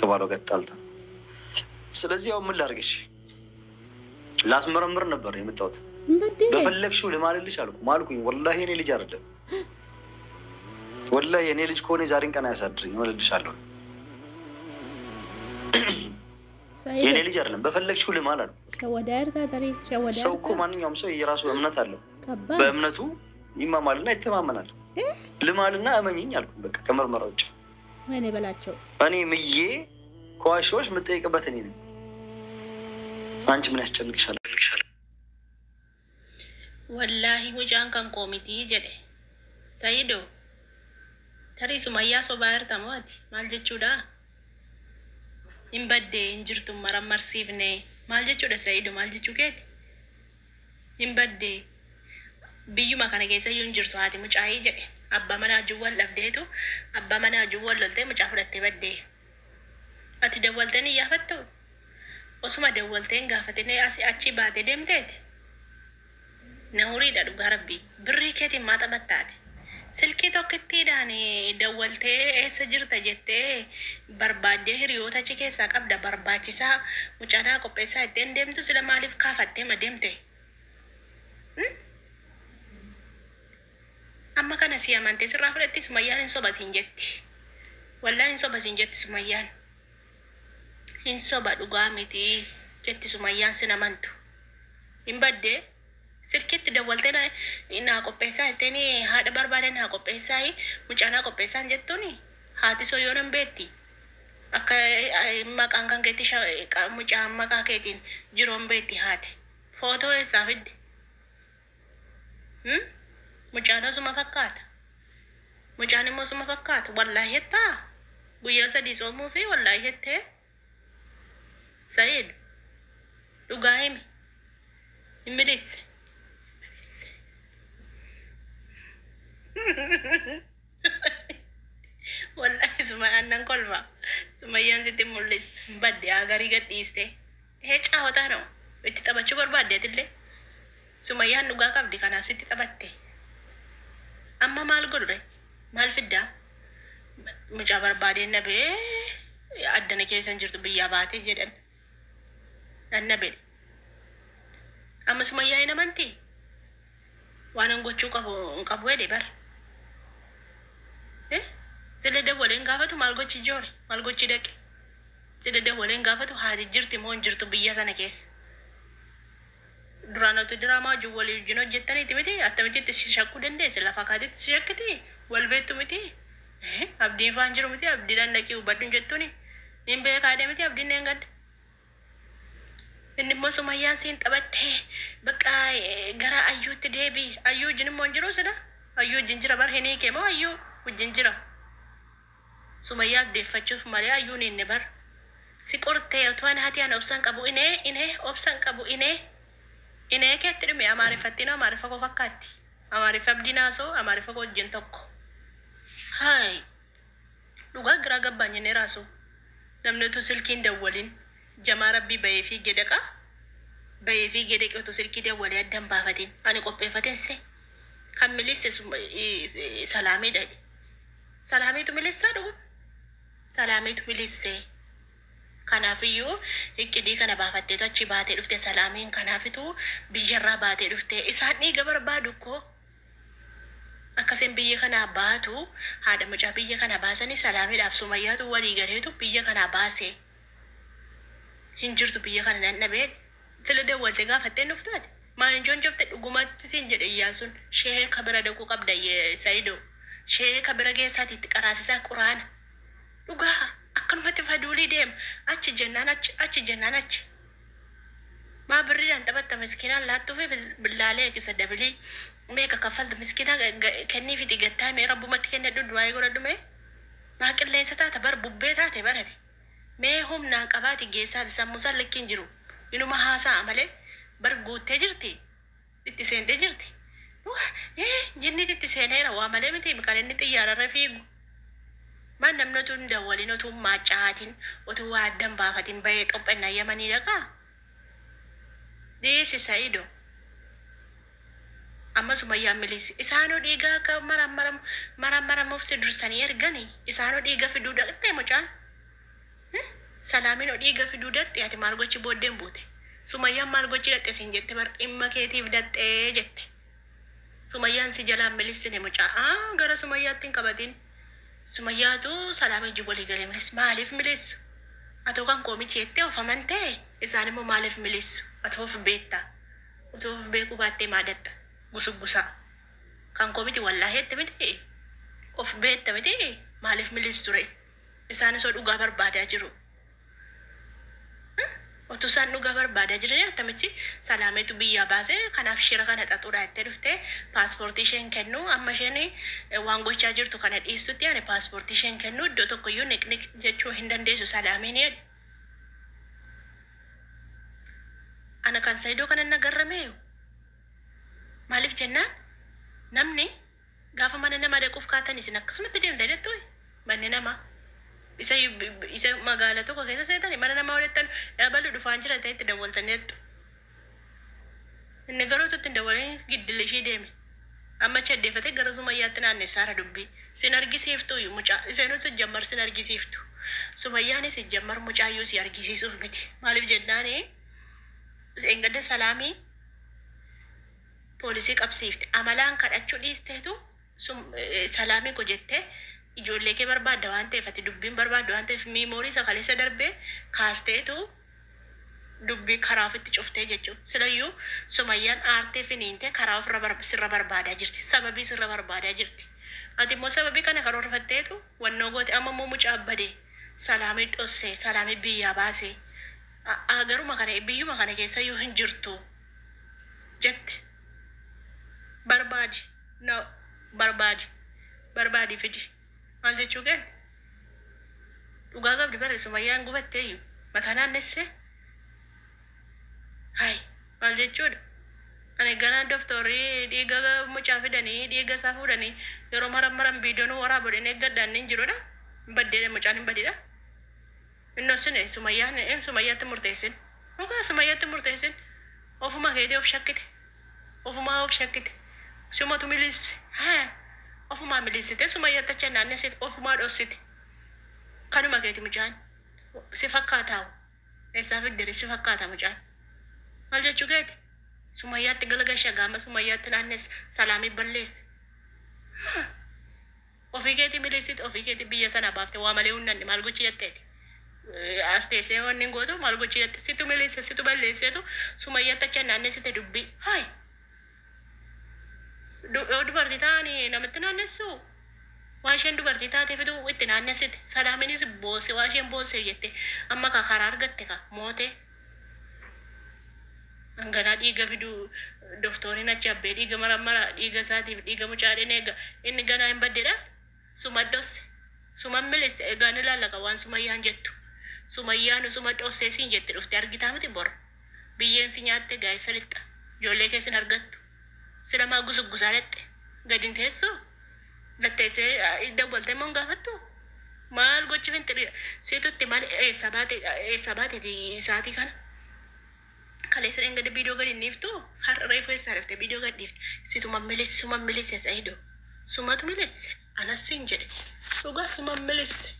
ከባሏ ጋር ተጣልታ። ስለዚህ ያው ምን ላድርግሽ፣ ላስመረምር ነበር የመጣሁት። Hin baddee. በፈለግሽው ልማልልሽ አልኩ ማልኩኝ። ወላሂ የኔ ልጅ አይደለም፣ ወላሂ የኔ ልጅ ከሆነ የዛሬን ቀን አያሳድረኝ፣ እምልልሻለሁ። የኔ Sa'ido ልጅ አይደለም፣ በፈለግሽው ልማል አልኩ። Shawwadaa jirtaa tarii shawwadaa ሰው እኮ jirtaa ማንኛውም ሰው የራሱ እምነት አለው። Kabbaadha. በእምነቱ ይማማልና ይተማመናል። ልማልና እመኝኝ አልኩ። በቃ ከምርመራ ውጭ ወይኔ በላቸው። እኔ ምዬ ከዋሻዎች የምጠይቅበት እኔ ነኝ። አንቺ ምን ያስጨንቅሻል? Wallaahi mucaan kan koo mitii jedhe. Sayido tarii Sumayyaa sobaa jirta moo ati? Maal jechuudha? Hin baddee hin jirtu marammarsiifne. Maal jechuudha Sayido maal jechuu keeti? Hin baddee biyyuma kana keessa iyyuu hin jirtu haati mucaayii jedhe. Abbaa manaa wajjin wal dhabdeetu abbaa manaa wajjin wal loltee mucaa fudhattee baddee. Ati dawwaltee ni iyyaafattu? Osuma dawwaltee hin gaafatin asii achi baatee deemteeti? Nahuriidha dhugaa rabbii. Birrii keetiin maa taphattaate? Silkii tokkittiidhaan dawwaltee eessa jirta jettee barbaaddee hiriyoota achi keessaa qabda barbaachisaa mucaanaa qopheessaa ittiin deemtu sila maaliif kaafattee ma deemte? Amma kana si amantee sirraa fudhatti Sumayyaan hin soba siin jetti. Wallaahi hin soba siin jetti Sumayyaan. Hin soba dhugaa miti jetti Sumayyaan sin amantu. Hin baddee silkitti dawwaltee naa qopheessaa jetteen haadha barbaade naa qopheessaa mucaa naa qopheessaa jettuuni haati soyyoo nan beetti. Akka maqaan kan keetti mucaan maqaa keetiin jiroon beetti haati. Footoo eessaa fidde? Hmm? Mucaan osuma fakkaata. Mucaan immoo osuma fakkaata. Wallaahi jettaa? Guyyaa sadii soomuu fi wallaahi jettee? Sa'iid dhugaa himi. Hin milisse. Wallaahi Sumayyaan nan kolfa. Sumayyaan sitti mul'istu. Hin badde agarii gad dhiiste. Hee caawataa noo. Itti taphachuu barbaaddeetillee. Sumayyaan dhugaa qabdi kanaaf sitti taphatte. Amma maal godhure? Maal fiddaa? Mucaa barbaadeen nabee addana keessa hin jirtu biyyaa baatee jedhan. Nan nabee. Amma Sumayyaa hin amantii? Waan hin gochuu qabu hin qabu jedhe bara. Eh? Sila dawwaleen gaafatu maal gochi joore? Maal gochi dhaqe? Sila dawwaleen gaafatu haati jirti moo hin jirtu biyya sana keessa? Duraan otoo diraamaa wajjin walii wajjin hojjettaniiti miti attamitti itti si shakkuu dandeesse lafa kaatitti si shakkiti wal beektu miti. Eh? Abdiin faan jiru miti abdiidhaan dhaqii hubadhu hin jettuuni. Niin beekaa miti abdiin neen gadda. Inni immoo Sumayyaan siin taphattee bakka gara ayyuutti deebii. Ayyuu wajjin immoo hin jiru sila. Ayyuu wajjin jira bar hin hiike moo ayyuu wajjin jira. Sumayyaa abdeeffachuuf malee ayyuun inni bar. Si qortee otoo ani haati ana obsan qabu inee inee obsan qabu inee inee keetti dhume amaariffattiin amaariffa koo fakkaatti. Amaariffa abdiin haasoo amaariffa koo wajjin tokko. Haay dhugaa giraa gabbaan jennee raasuu. Namni utuu silkiin dawwalin jamaa rabbii bahee fiigee dhaqaa. Bahee fiigee dhaqee utuu silkii dawwalee adda hin baafatin. Ani qopheeffateen se. Kan milisse salaamii dhaqe. Salaamiitu milissaa dhugu. Salaamiitu milissee. Kanaafiyyuu iqqidii kana baafatteetu achi baatee dhufte salaamiin kanaafituu biyyarraa baatee dhufte isaan dhiiga barbaadu koo. Akkasiin biyya kanaa baatu haadha mucaa biyya kana baasanii salaamiidhaaf Sumayyaatu walii galeetu biyya kanaa baase. Hin jirtu biyya kana nan dhabee sila dawwalte gaafattee nuuf taate. Maal hin joonjofte dhugumatti siin jedhe Iyyaasuun sheeka bira dhaquu qabda Sayido. Sheeka bira geessaati itti qaraasisaa quraana. Dhugaa akkanumatti faduulii deema achi jennaan achi achi jennaan achi. Maa birriidhaan taphatta miskiinaan laattuu fi billaalee kisa dabilii meeqa kaffalta miskiinaa kenniifiti gattaa mee rabbumatti kennadhu du'aayii godhadhu mee. Maa qilleensa taata bar bubbee taate barate. Mee humnaan qabaati geessaati sammuusaan likkiin jiru. Inuma haasa'a malee bar guuttee jirti. Itti seentee jirti. Jinniit itti seeneera waa malee miti kan inni xiyyaararra fiigu. Maan namni utuu hin dawwalin utuu hin maaccaatin utuu waa adda hin baafatin bahee qophannaa Yamanii dhaqaa. Dhiisi Sa'ido. Amma Sumayyaan milisi. Isaanuu dhiiga akka marammaramuuf si dursanii erganii. Isaanuu dhiiga fiduu dhaqxee mucaan. Salaamiin dhiiga fiduu datte, ati maal gochi booddeen buute? Sumayyaan maal gochi datte siin jette bar, dhimma keetiif dattee jette. Sumayyaan si jalaan milissine mucaa. Aa, gara Sumayyaatti hin qabatin. Sumayyaatu Salaamii wajjin walii galee milis. Maaliif milissu? Atoo kan koo miti jettee of amantee, isaan immoo maaliif milissu? Atoo of beektaa? Otoo of beekuu baattee maadatta? Gusuggusaa. Kan koo miti wallaahi jette miti? Of beekta miti? Maaliif milissu ture? Isaan osoo dhugaa barbaadaa jiru. Otuu isaan dhugaa barbaadaa jiranii attamitti Salaameetu biyyaa baasee, kanaaf shira kana xaxuudha jettee dhuftee paaspoortii isheen kennu, amma isheen waan gochaa jirtu kana dhiistutti ani paaspoortii isheen kennu, iddoo tokkoyyuu niqniq jechuu hin dandeessu Salaameen jedhu. Ana kan Saidoo kana na garrameeyu. Maaliif jennaan, namni gaafa mana namaa dhaquuf kaatan isin akkasumatti deemta jettu, manni namaa. Isa isa magaala tokko keessa seetani mana namaa olettan dhabalu dhufaan jira ta'e itti dawwaltanii jettu. Inni garuu tutti hin dawwalin giddilli ishii deeme. Amma chaddeeffatee gara Sumayyaatti naannessaara dubbii. Sin argisiiftu mucaa isheenuu sijjammar sin argisiiftu. Sumayyaanis sijjammar mucaayyuu si argisiisuuf miti. Maaliif jennaani, engadda Salaamii poolisii qabsiifte. Amalaan kadhachuu dhiisteetu Salaamii ko jettee ijoollee kee barbaadda waan ta'eef, ati dubbiin barbaadda waan ta'eef, memory isa kaleessa darbee kaasteetu dubbii karaa ofitti cuftee jechuudha. Silayyuu Sumayyaan aartee finiintee karaa ofirra sirra barbaadaa jirti. Sababii sirra barbaadaa jirti. Ati immoo sababii kana karoorfatteetu wannoo goote. Amma immoo mucaa badee Salaamii dhossee, Salaamii biyyaa baasee, garuma kana biyyuma kana keessa iyyuu hin jirtu jette. Barbaadi na barbaadi, barbaadi fidi, maal jechuu kee? Dhugaa qabdi bare Sumayyaan, gubatteeyyu mataa naannessee hay maal jechuudha? Ani ganaa doftorii dhiiga mucaa fidanii, dhiiga isaa fuudhanii yeroo maran maran viidiyoon waraabodhin eeggadhaan hin jirudha. Hin baddeedha, mucaan hin badidha. Innossine Sumayyaan Sumayyaatti murteessin. Dhugaa Sumayyaatti murteessin. Ofuma keetii of shakkite. Ofumaa of shakkite. Sumatu milisse. Haa. Ofumaa milissite, Sumayyaatti achi naannessite, ofumaa dhossite. Kanuma keeti mucaan. Si fakkaataawu. Eessaa fiddere si fakkaata mucaan? Maal jechuu keeti? Sumayyaatti galagasha gaama, Sumayyaatti naannessa, Salaamii balleesse. Ofii keetii milissite, ofii keetii biyya sana baafte, waa malee hunnanne maal gochi jetteeti? As teessee wanni hin gootu maal gochi jette? Situ milisse, situ balleesseetu Sumayyaatti achi naannessite dubbii. Hayi! Yoo dubartii ta'anii namatti naannessu, waan isheen dubartii taateefitu itti naannessite. Salaamiinis boosse, waan isheen boosseef jette amma ka karaa argatte ka moote. Hanganaa dhiiga fiduu doftooriin achi abbee dhiiga marammara, dhiiga isaatiif dhiiga mucaadheen eega inni ganaa hin baddedha. Suma dhosse. Suma milisse, egaa ni ilaallaka waan Sumayyaan jettu. Sumayyaan suma dhossee siin jette dhufte argitaa miti bor. Biyyeen si nyaatte gaa'essa lixxa. Ijoollee keessin argattu. Silamaa gusuggusaa dhaqxe. Gadi hin teessu. Gatteessee dawwaltee immoo hin gaafattu. Maal gochi finxiriidha? Siitutti maal, eessa baate isaatii kana? Kaleessa dhengada viidiyoo gadi hin dhiiftu, har'a reefu eessaa dhufte viidiyoo gadi dhiifte? Situma milisse, suma milisse Sa'ido. Sumatu milisse. Anas siin jedhe. Dhugaa suma milisse.